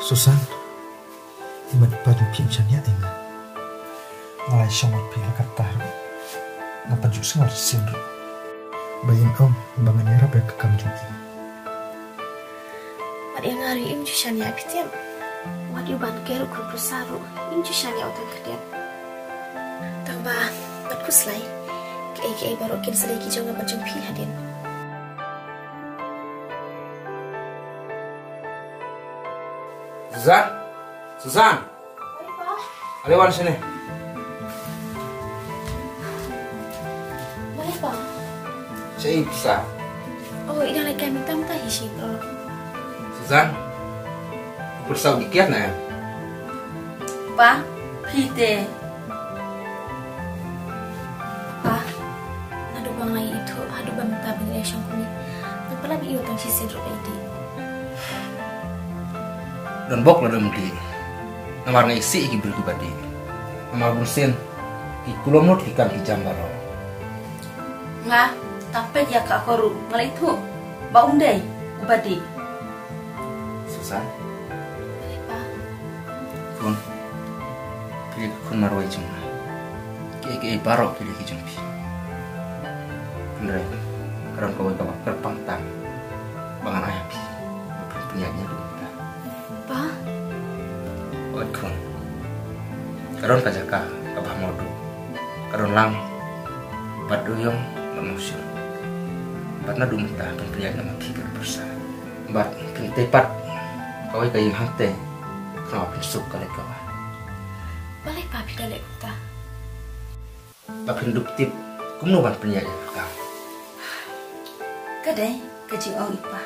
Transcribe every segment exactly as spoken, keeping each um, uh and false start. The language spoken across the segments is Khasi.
Susan, i mat i pa jong phi im shaniah ïa nga. Nga la shong bad phi ha kata ruh. Nga pynjukut sngewsih ruh ba ïa nga ba ngan ïarap ïa ka kam jong i. Wat ïa nga ruh im ju shaniah phi tip. Wat ïa u Ban Ker u khun pyrsa ruh im ju shaniah u tang khyndiat. Tang ba wat khuslai. Kiei kiei baroh kin sa dei ki jong nga bad jong phi hadien. Susan! Susan! Balei, Pa? Ale wan shane. Balei, Pa? Shaei pisa? Oh, i dang leit kai mynta mynta hi shi bro. Susan, u pyrsa u dih kiad na em? Pa, phi te. Pa, naduh ba nga la ïoh ithuh haduh ba mynta ba ngi la ïashong kumne, ngam pat lap ïoh tang shisien ruh ba i dih. Don bok lada um dih. Namar nga isih ïa ki briew kiba dih. Namar bunsien ki kulmut ki kam ki jam baroh. Nga, tang peit ïa ka akor ruh nga la ithuh ba um dei uba dih. Susan. Balei, Pa? Khun, phi dei ka khun marwei jong nga. Kiei kiei baroh ki dei ki jong phi. Hynrei ka don kawei kaba kyrpang tam ba ngan ai ha phi ba phin pynïaid ïa ka. Pa? Oi khun. Ka don ka jaka kaba ha Mawduh. Ka don lang bad u ïong bad mawshun. Bad naduh mynta phin pynïaid na ma phi bad u pyrsa. Bad phin tei pat kawei ka ïing hangtei. Khnang ba phin suk ka leit ka wan. Balei Pa phi da leh kumta? Ba phin dup tip kumno ban pynïaid ïa ka kam. Ka dei ka jingong i Pa.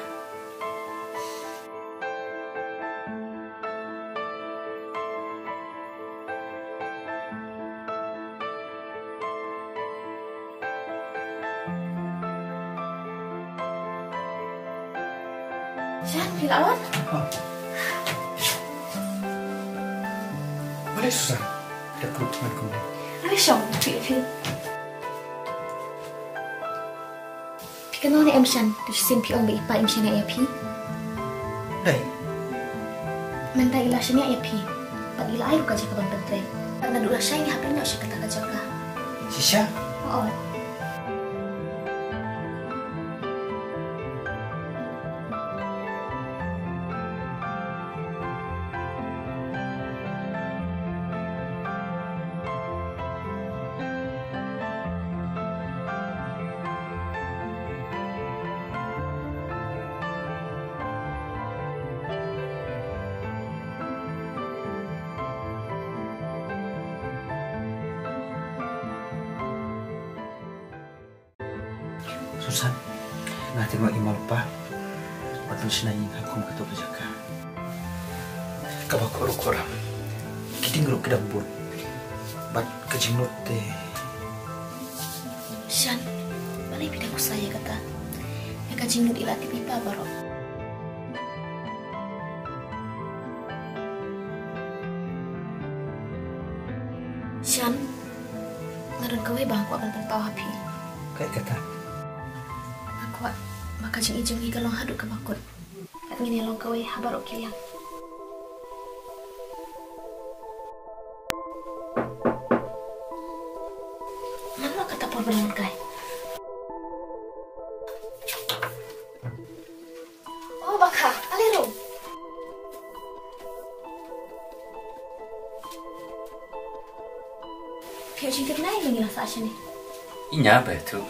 Shan, phi la wan? Oh. Balei Susan? Phi da kut ngan kumne. Ngan shong phi phi. Phi kynmaw ne em Shan, tu shisien phi ong ba i Pa im shaniah ïa phi. Dei. Mynta i la shaniah ïa phi. Bad i la ai ruh ka jaka ban pyntrei. Bad naduh lashai ngi hap ban ïoh sha kata ka jaka. Shisha? Hooid. Susan, nga tip nga im lypa. Wat pynshna ïing ha kum kato ka jaka. Kaba khuid ruh khuid ram. Ki dieng ruh ki dang bun. Bad ka jinglut te. Shan, balei phi da khuslai ïa kata? Ïa ka jinglut i la tip i Pa baroh. Shan, nga don kawei ba nga kwah ban pynpaw ha phi. Kaei kata? Nga kwah ba ka jingïeit jong ngi kan long haduh kaba kut. Bad ngin ïalong kawei ha baroh ki liang. Mano kata por ban wan kai? Oh, Bakha, ale rung. Phi ïoh jingtip nai mynta ngi la sah shane? Ïa ba tu.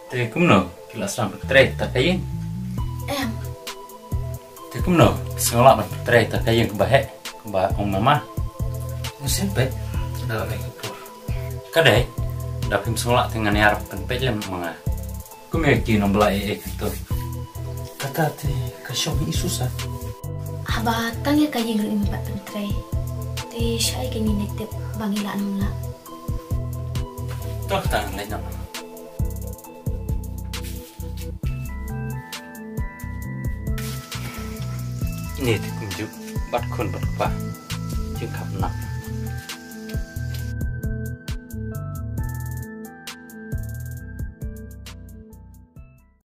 Te kumno ki la sdang pyntrei ta ka ïing? Em. Te kumno sngewlah ban pyntrei ta ka ïing kaba heh kaba ong mama? Musim peit da la ka por. Ka dei da phim sngewlah te ngan ïarap pynpeit lem ma nga. Kumne ki nong bla e ek to. Kata te ka shong hi Susan. Haba tang ïa ka ïing ruh ngim pat pyntrei. Te shaei ka ngin tip ba ngi lah nong lah. To kata ngan leit noh. Ine te kumjuh bad khun bad kpa. Jingkhap nang.